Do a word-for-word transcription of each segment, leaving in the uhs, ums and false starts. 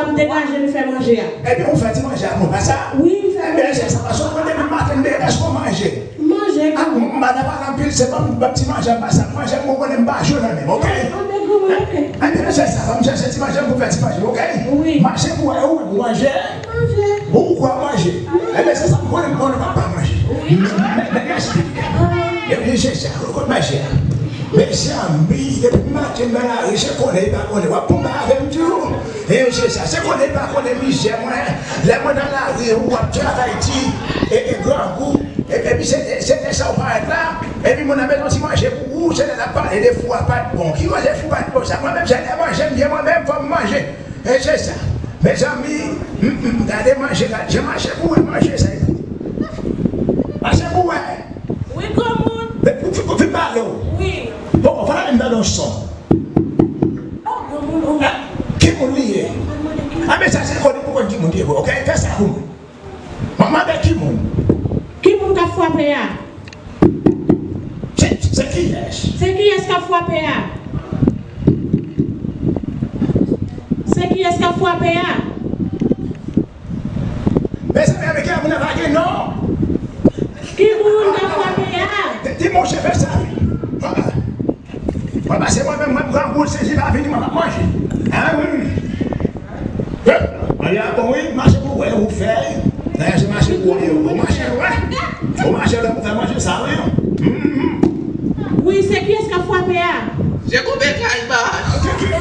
M degaje m fè manje a. Ebyen, ou fè ti manje a pou mwen, pa sa? Wi, m fè manje. Ebyen, se sa, paske w konn depi maten, m te, èske w manje? M manje, a, m, m pa nan pale anpil, se ban m, ban m ti manje, m pa sa, m manje, m konnen m pa jwe nan men m, oke? Ebyen, se sa, ban m chèche ti manje, m pou fè ti manje, oke? Wi. Mache pou wè, ou, ou manje? Manje. Bon, ou kwè manje? Ebyen, se sa, m konnen, m konnen m ap pa manje. Wi. Men, men, men, men, manje. Ebyen, se sa, ou konn manje a. Mezanmi, depi maten m nan lari, se konnen li pa konnen. W ap konba avè m toujou. E se sa, se konnen li pa konnen mizè mwen. Lè mwen nan lari, w ap travay ti, e, e grangou. E, epi se, se de sa w parèt la. Epi moun nan met yon ti manje pou ou, se lè l ap pale de fou a pa t bon. Ki koze fou pa t bon sa? Mwen menm, se lè manje m byen, mwen menm, fò m manje. E se sa. Mezanmi, m, m, gade manje, gade, jan mache pou wè manje sa. Mache pou wè. Wi, granmoun. Vin pale w. Wi. Bon, fò n al tande yon son. Oh, granmoun, oh. Ki moun li ye? A, men sa se konnen pou konn ki moun li ye, oke? Fè sa pou mwen. Mwen mande ki moun. Ki moun k ap frape a? Se, se kiyès? Se kiyès k ap frape a? Se kiyès k ap frape a? Mezanmi, avèk ki moun nan pa gen non? Ki moun k ap frape a? Di, di monchè fè sa. Mwen pase mwen menm, mwen pran boul sezi pa vini, mwen pa manje. An, wi. Manje a bon, wi, mache pou wè, ou fè. Dayè, se mache pou wè, ou mache, wè. Ou mache lè pou fè manje sa, wi. Mhm. Wi, se kiyès k ap frape a? Se konpè Kalbas. Se, se,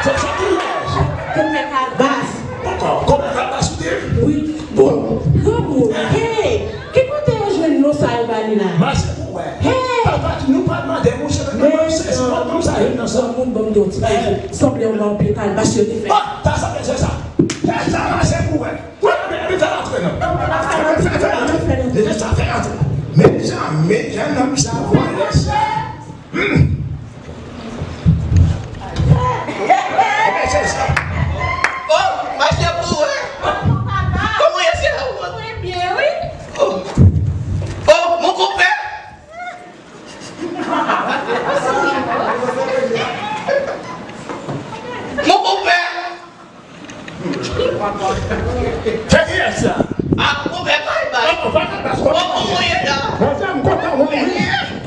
se, se kiyès? Konpè Kalbas. Dakò, konpè Kalbas, ou di? Wi. Bon. Granmoun, hey, ki kote yo jwenn non sa yo ba li la? Mache pou wè. Hey! Papa, nou pa mande, monchè, men mwen se, se pa konn sa yo nan sa. Granmoun, ban m di w ti bagay. Sanble yon anpil Kalbas yo te fè. Ah, ta sanble se sa. Fè sa, mache pou wè. Wi, men, men fè l antre, non. Fè, fè, fè l antre. Deja sa fè l antre. Mezanmi, jennonm sa vòlè. Hmm. Ebyen, se sa. Oh, mache pou wè. Kòman w ye, sè? Mwen byen, wi. Oh. Oh, mon konpè. Mon konpè. Se kiyès sa? Ah, konpè Kalbas. Oh, konpè Kalbas, kòman w ye la? Monchè, m kontan wè w, wi.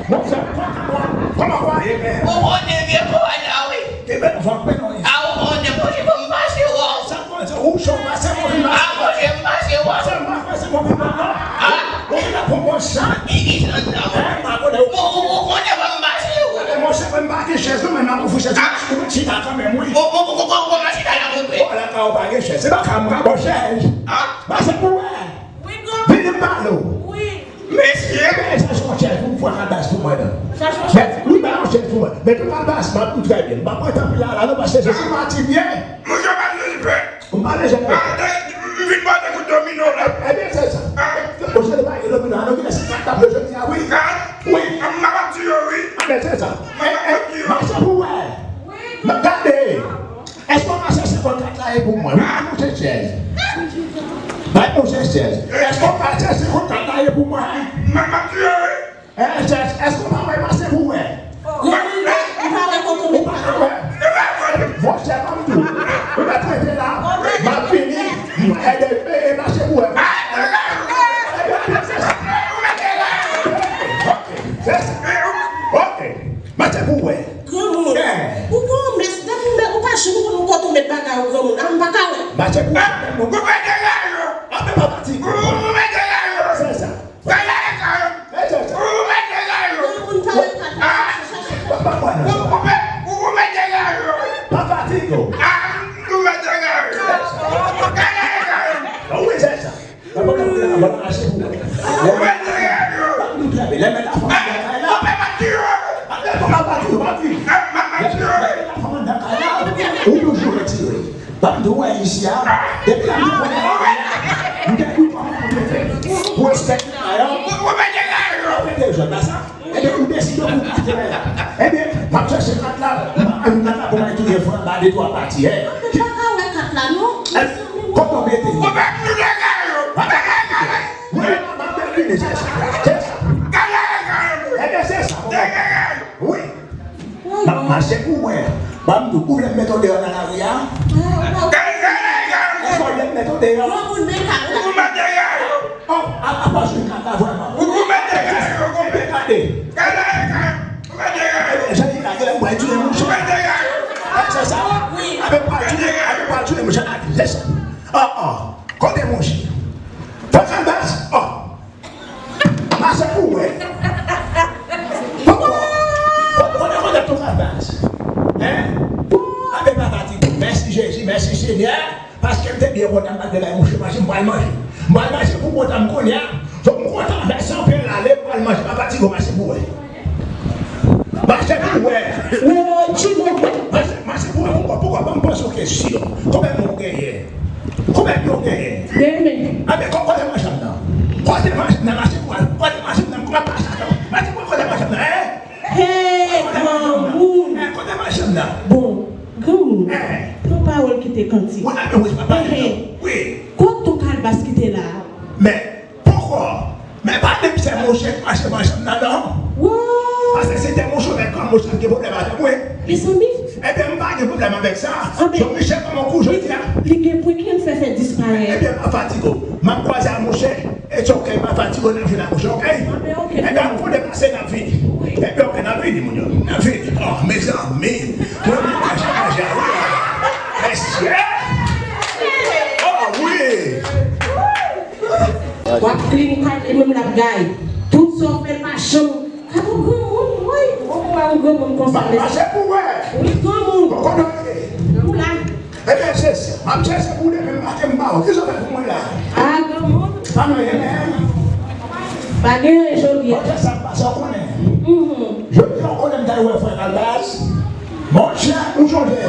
Monchè, m kontan wè w. Kòman w ye, men? Ou konnen vye kò a la, wi. Te bèl van, men non. Ah, ou konnen, monchè, fò m pase wè w. Sa k pase? Ou cho, pase mwen vin pase. Ah, monchè, m pase wè w. Pase m pa pase mwen vin pase. Ah. Ou vin la pou mwen chan. Ki, ki chan sa, wi? Eh, m pa konnen. Ou, ou, ou konnen fò m pase wè w. Monchè, mwen m pa gen chèz, non, men m ap ofri chèz. Ah. Ou chita kanmenm, wi. Ou, ou, ou, ou, ou, ou chita la, wi. Ou la ka ou pa gen chèz. Se pa ka m ka ba w chèz. Ah. Pase pou wè. Wi, granmoun. Vini m pale w. Wi. Mesye. Chache yon chèz pou m fè Kalbas pou mwen, non. Chache yon chèz. Wi, ba yon chèz pou mwen. Men pou Kalbas, m ap di w trè byen. M pa pran tan pou la, la, non, paske se sou pati byen. Monchè, pa bezwen pè. M pa bezwen pè. Ah, m vin pote kout domino la. Ebyen, se sa. Ah. Monchè, nou pa gen domino, nou gen se kat tap yo jodi a, wi. Kat? Wi. M ap ap di yo, wi. Ebyen, se sa. M ap ap di yo. Mache pou wè. Wi. Gade. Èske w ka chèche senkannkat la ye pou mwen? Wi, monchè chèz. Bay monchè chèz. Èske w ka chèche senkannkat la ye pou mwen? M ap tiye, wi. Eh, chèz, èske w pa wè mache pou wè? Granmoun, ou pa wè kote w met bagay. Ou pa wè? Monchè, ban m di w. Ou mèt rete la. M ap vini. E, e, e, mache pou wè. Ok, se sa. Ok. Mache pou wè. Granmoun, ou gon mès, depi ou pa janm konn kote w met bagay ou, granmoun, a m pa ka wè. Mache pou wè. Ou mete la yo. Anben pa pati. Ou mete la yo. Se sa. Gade la yo. Se sa. Ou mete la yo. Granmoun, pa wè kat la. Pa, pa, pa, non. Ou mete la yo. Pa pati, non. Ou mete la yo. Gade la yo. Wi, se sa. Mwen pa ka pran mache pou mwen. Mwen pa ka pran. Lè mèt la fanm anndan kay la. Lè mèt la fanm anndan kay la. Ou toujou retire. Ban m di w wè isi a. Depi lè m te konnen la. M te kou kòman pou te fè. Pou respekte kay la. Mwen pa ka. Mete jòn la sa. Ebyen, ou deside pou w kase lè la. Ebyen, m ap chèche kat la, m ap pran kat la pou m al touye fran anba de twa pati, eh. M pa ka wè kat la, non. Eh, kote w mete l? Ou pa touye kay yo. Wi, m ap vini, se sa. Se sa. Ebyen, se sa. Wi. M ap mache pou w wè. Ban m di w, ou vle m mete w deyò nan lari a? Yon moun men kay la. Ou mèt dèyè yo. Oh, a, a pa jwe kaka vrèman. Ou, ou mèt dèyè yo, konpè. Gade. Gade, gade. Ou mèt dèyè yo. Jan li la, gade, mwen di mouche. Ou mèt dèyè yo. Eh, se sa? Wi. Abe pa di, abe pa di mouche la, se sa. Oh, oh. Kote mouche? Fò kalbas. Oh. Mache pou wè. Poko. Kote, kote, kote tou kalbas? Hein? Abe pa fatige. Mèsi Jezi, mèsi Senyè. Paske m te byen kontan, m pa t vle bay mouche manje, m pral manje. M pral manje pou kontan m kounye a. Fòk m kontan, mèsi anpil, ale, m pral manje, pa fatige, mache pou wè. Mache pou wè. Woy, timoun. Mache, mache pou wè, poukò, poukò, ban m poze w kesyon. Konbyen men w genyen? Konbyen men w genyen? De men. Anben, ko-, kote manje m nan? Kote manje m nan, mache pou wè. Kote manje m nan, kote manje m nan, mache pou wè, kote manje m nan, hein? Hey, granmoun. Eh, kote manje m nan? Bon, granmoun, eh, pran pawòl kite kantik. Wi, anben, wi, pa pale, eh, eh, non. Wi. Kot ton kalbas ki te la a? Men, poko. Men pa di m se mouche k mache manje m nan, non. Wo! Paske si te mouche, men kòm mouche ap gen pwoblèm avè mwen. Mezanmi. Ebyen, m pa gen pwoblèm avèk sa. Anben, Jan Michel, kòman kou jodi a? Li, li gen pwen ki fè fè disparèt. Ebyen, pa fatige w. M ap kwaze ak mouche. It's ok, pa fatige w, n ap vin ak mouche, ok? Anben, ok. Ebyen, an pou depase, n ap vini. Ebyen, ok, n ap vini, moun yo. N ap vini. Oh, mezanmi. Mwen, mwen, manje, manje, wi. Mesye. Oh, wi. W ap klin kay li menm l ap gay. Tout sa w fè l pa janm. Gade yon granmoun, woy. Ou wè yon granmoun konsa, mesye. Mache pou wè. Wi, granmoun. Ou konnen. Ou la. Ebyen, se, m ap chèche pou w demen maten m ba w. Kisa w fè pou mwen la? A, granmoun. Pa nan anyen, men. Pa gen anyen jodi a. Monchè, sa k pase, w konnen. Mhm. Jodi a, w konnen m t al wè frè Kalbas. Monchè, ou sonje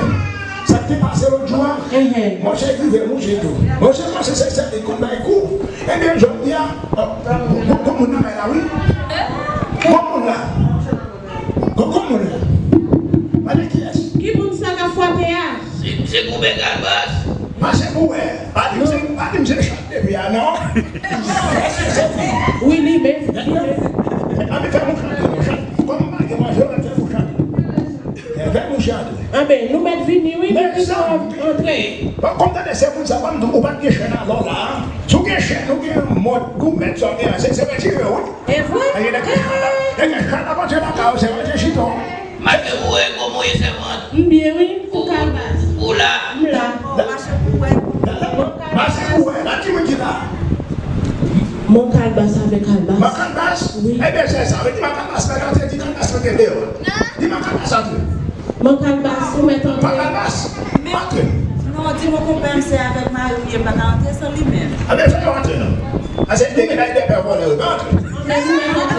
sa k te pase lòt jou a? Mhm. Monchè, li rive mouche tou. Monchè, panse se sèl li konn bay kou. Ebyen, jodi a, oh, bon, bon, bon moun nan men la, wi. Bon moun la. Koko moun la. Pale kiyès? Ki moun sa k ap frape a? Se, se Goubè Kalbas. Mache pou wè. Pa di m se, pa di m se chat depi a, non. Wi, li menm, li menm. Anben, fè mouche antre, mouche. Kòm m pa gen manje, anben, fè mouche antre. Fè mouche antre. Anben, nou mèt vini, wi, nou mèt antre. Bon, kòm tande se moun sa, ban m di w, ou pa t gen chèn alò la. Si w gen chèn, ou gen mòd, ou mèt sa w gen an, se, se retire, wi. E vre? Nèg yo chal ap antre lakay ou, se manje chiton. Mache pou wè, kòman w ye sèvant? M byen, wi, pou Kalbas. Ou la? M la. Mache pou wè. Mache pou wè, la ki moun ki la? Mon Kalbas avèk Kalbas. Mon Kalbas? Wi. Ebyen, se sa, wi, di Mon Kalbas, mèt antre, di Kalbas, mèt antre deyò. Di Mon Kalbas antre. Mon Kalbas, ou mèt antre. Mon Kalbas, antre. Non, di mon konpè m se avèk mari m ye, m pa ka antre san li menm. Anben, fè yo antre non. Paske li gen bay dèpè vòlè yo, pa antre. Anben, nou mèt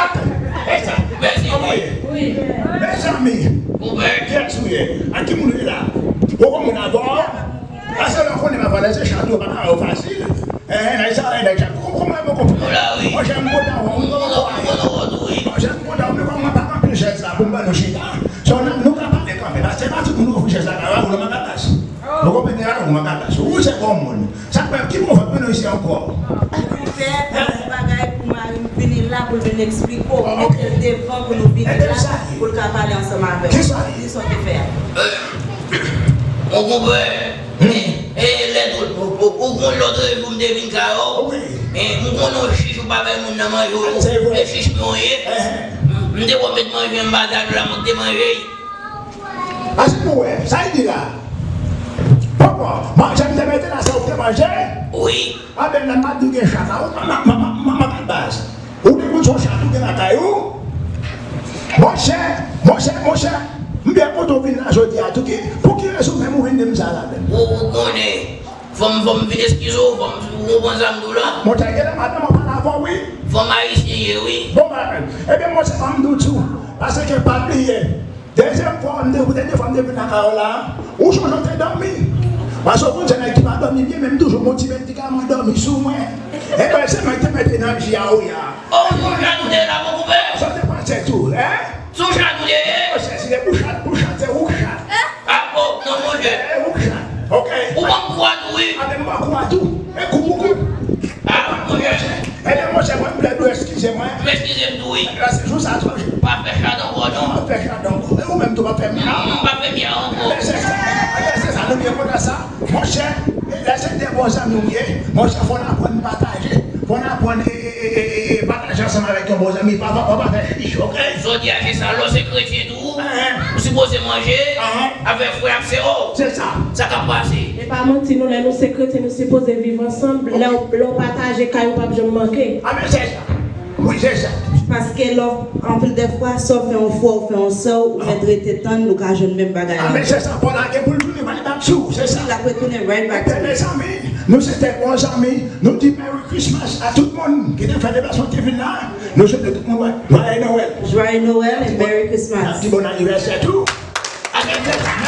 antre. E sa. Mèsi, wi. Wi. Mezanmi. Konpè. Kiyès ou ye? Ak ki moun ou ye la? Ou konn moun avè w? Paske lè w konnen m ap pale se chat ou pa ka wè w fasil. Eh, nèg sa, eh, nèg sa. Kou-, kouman mwen konprann? Ou la, wi. Monchè, m kontan wè w, m kontan wè w. Monchè, m kontan wè w, men kòm mwen pa gen anpil chèz la pou m ban nou chita. So, nou, nou ka pale kanmenm. Paske se pa tout moun ki ofri chèz la, ka ba ou nan makadaj. Nou konprann la, ou makadaj. Ou se bon moun. Sa k fè, ki pwovèb nou isi ankò? Ou fè yon bagay pou mari m vini la, pou l vin eksplike w, mete l devan pou nou vini la, pou l ka pale ansanm avè w. Kisa? Di sa w te fè a. Mon konpè, e, e, lè tout, ou, ou, ou konn lòt jou m te vin kay ou. Wi. E, m konnen w chich, ou pa bay moun nan manje, ou, e chich men w ye. M, m te pwomèt manje, m pa t al la, mwen te manje. Ase pou wè, sa l di la. Poko, manje m te mete la, se ou k te manje? Wi. Anben, lè m ap di w gen chat la, ou, ma, ma, ma, ma, ma, Kalbas. Ou te konn se yon chat ou gen lakay ou? Monchè, monchè, monchè, m byen kontan w vin la jodi a tou, ki, pou ki rezon menm ou vin di m sa la menm? Ou, ou konnen, fò m, fò m vin eskize w, fò m, ou konprann sa m di w la? Monchè, genlè madanm ou pale avè w, wi. Fanm ayisyen ye, wi. Bon, bagay. Ebyen, monchè, fò m di w tou, paske pa bliye, dezyèm fwa, m te, ou te de fwa m te vin lakay ou la, ou chonje w te dòmi. Paske ou konn se nèg ki pa dòmi byen, men m toujou gon ti medikaman dòmi sou mwen. Ebyen, se mwen ki te mete nan ji a ou ye a. Oh, sou chat ou te ye la, mon konpè? Sa w te panse tou, hein? Sou chat ou te ye? Monchè, si se pou chat, pou chat, se ou k chat. Ah, oh, non, monchè. Se ou k chat, ok? Ou ban m kou a tou, wi. Anben, m ban kou a tou. E kou pou kou. Ah, monchè. Ebyen, monchè, mwen, m vle di w eskize mwen. M eskize m tou, wi. Paske jou sa a twò jou. Pa fè chat ankò, non. Pa fè chat ankò. E ou menm tou, pa fè myaw. Non, m pa fè myaw ankò. Ebyen, se sa. Ebyen, se sa, nou byen kontan sa. Monchè, lè se de Bon zanmi w ye, monchè, fò n aprann pataje. Fò n aprann e, e, e, e, e, e pataje ansanm avèk yon bon zanmi. Pa, pa, pa pataje li, ok? Jodi a, se sa, lè w se kretyen tou, ou sipoze manje avèk frè ak sè w. Se sa. Sa k ap pase? E pa manti, non, lè nou se kretyen, nou sipoze viv ansanm. Lè w, lè w pataje kay ou, p ap janm manke. Amen, se sa. Wi, se sa. Paske lè w, anpil de fwa, sa w fè yon frè w, fè yon sè w, ou mèt rete tann, nou ka jwenn menm bagay la. Amen, se sa. Pòl la gen pou l tounen right back sou, se sa. L ap retounen right back to you. Mezanmi, nou se de bon zanmi. Nou di Merry Christmas a tout moun ki te fè deplasman ki vin la. Nou swete tout moun Jwaye Nwèl. Jwaye Nwèl and Merry Christmas. N ap di bon anivèsè tou. Amen.